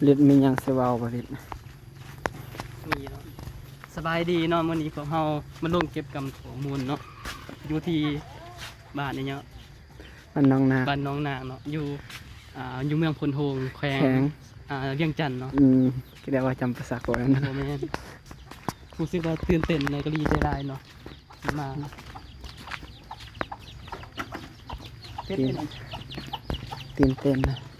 ລິດມີຫຍັງຊິເວົ້າບໍ່ລິດ? ມີເນາະ ສະບາຍດີເນາະ ມື້ນີ້ພວກເຮົາມາລົງເກັບກຳຂໍ້ມູນເນາະ ຢູ່ທີ່ບ້ານນີ້ເນາະ ບ້ານໜອງນາກ ບ້ານໜອງນາກເນາະ ຢູ່ ອ່າ ຢູ່ເມືອງໂພນໂຮງ ແຂວງ ແຂວງ ອ່າ ວຽງຈັນເນາະ ອືມ ຄິດໄດ້ວ່າຈຳປາສັກບໍ່ແມ່ນ ບໍ່ແມ່ນ ຮູ້ສຶກວ່າຕື່ນເຕັ້ນ ແລ້ວກໍດີໃຈຫຼາຍເນາະ ມາ ຕື່ນ ຕື່ນເຕັ້ນນະ.